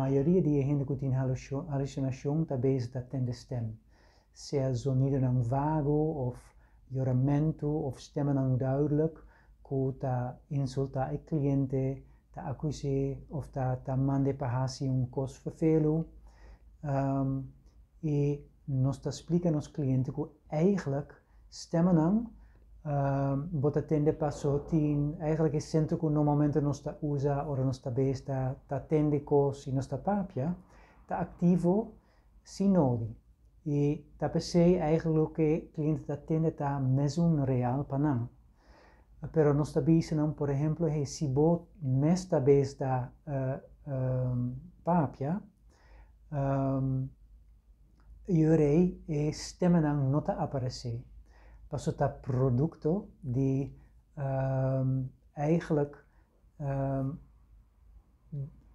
Mayoria di e hende ku tin halusinashon ta bezig ta tende stem, sea zonidonan vago òf yoramentu òf stemmennan duidelijk ku ta insultá e kliente, ta akus'é òf ta ta mand'é pa hasi un kos ferfelu. I nos ta splika nos kliente ku eigenlijk stemmennan bo ta tende paso tin eigenlijk e sentro ku normalmente nos ta usa ora nos ta bes ta ta tende kos i nos ta papia ta aktivo sin nodi. I ta p'esei eigenlijk loke kliente ta tende ta mesun real pa nan. Pero nos ta bisa nan por ehemplo hey si bo mes ta bes ta papia Yurei e stemmennan no ta aparesé, paso ta produkto di eigenlijk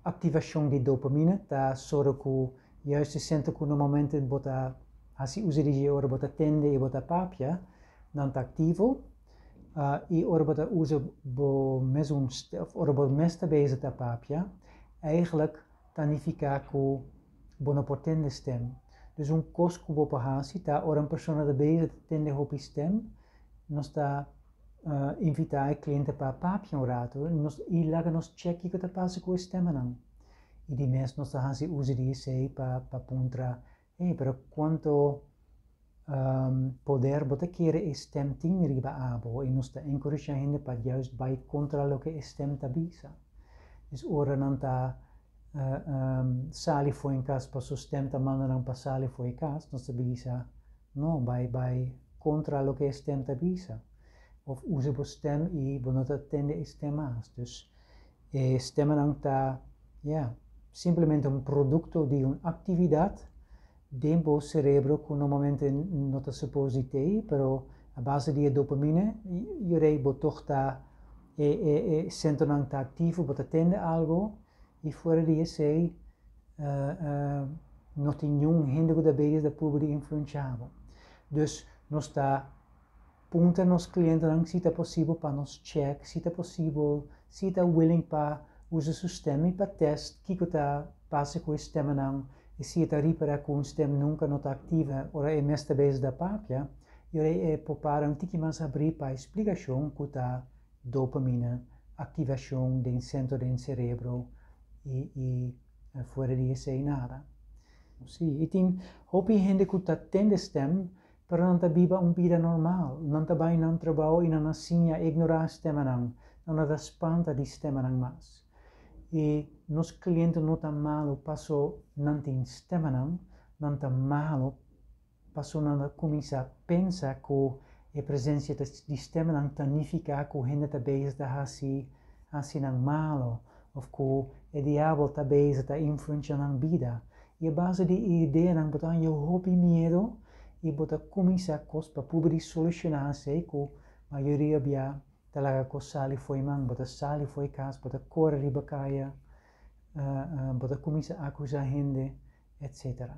aktivashon di dopamine ta sòru ku juist e sentro ku normalmente bo ta hasi uso di dje ora bo ta tende i bo ta papia, nan ta aktivo i ora bo ta usa bo mesun of ora bo mes ta bezig ta papia, eigenlijk ta nifiká ku bo no por tende stem. Dus un kos ku bo por hasi ta ora un persona ta bezig ta tende hopi stem, nos ta invitá e kliente pa papia un ratu nos i laga nos chèk kiko ta pasa ku e stemmennan. I di mes nos ta hasi uso di esei pa pa puntra, hey, pero kuantu poder bo ta kere e stem tin riba abo? I nos ta enkurashá hende pa juist bai kontra loke e stem ta bisa. Dus ora nan ta sali for e kas paso stem ta manda nan pa sali for e kas, nos ta bisa, no, bai bai kontra loke e stem ta bisa. Of usa bo stem i bo no ta tende e stem mas. Dus e stemmennan ta, ya, simplemente un produkto di un aktividat den bo serebro ku normalmente no ta suppose di tei, pero a base di e dopamine, yurei bo tog ta e e e sentronan ta aktivo, bo ta tende algo i fuera di esei no tin niun hende ku ta bezig ta purba di influensha bo. Dus nos ta puntra nos klientenan si ta posibel pa nos chèk, si ta posibel, si ta willing pa usa su stem i pa tèst kiko ta pasa ku e stemmennan i si e ta ripará ku un stem nunka no ta aktiva ora e mes ta bezig ta papia, i ora e por para un tiki mas abrí pa e splikashon ku ta dopamine, aktivashon den sentro den serebro i i fuera di esei nada. Sí, i tin hopi hende ku ta tende stem Pero nan ta biba un bida normal, nan ta bai nan trabou i nan a siña ignorá stemanan, nan no ta spanta di stemanan mas. I nos kliente no ta malu paso nan tin stemanan, nan ta malu paso nan a kuminsá pensa ku e presensia di stemanan ta nifiká ku hende ta bezig ta hasi hasi nan malu òf ku e diabel ta bezig ta influenshá nan bida. I a base di e ideanan bo ta haña hopi miedu i bo ta kuminsá kos pa purba di solushoná esei ku mayoria bia ta laga kos sali fo'i man. Bo ta sali fo'i kas, bo ta kore riba kaya, bo ta kuminsá akusá hende, etsetera.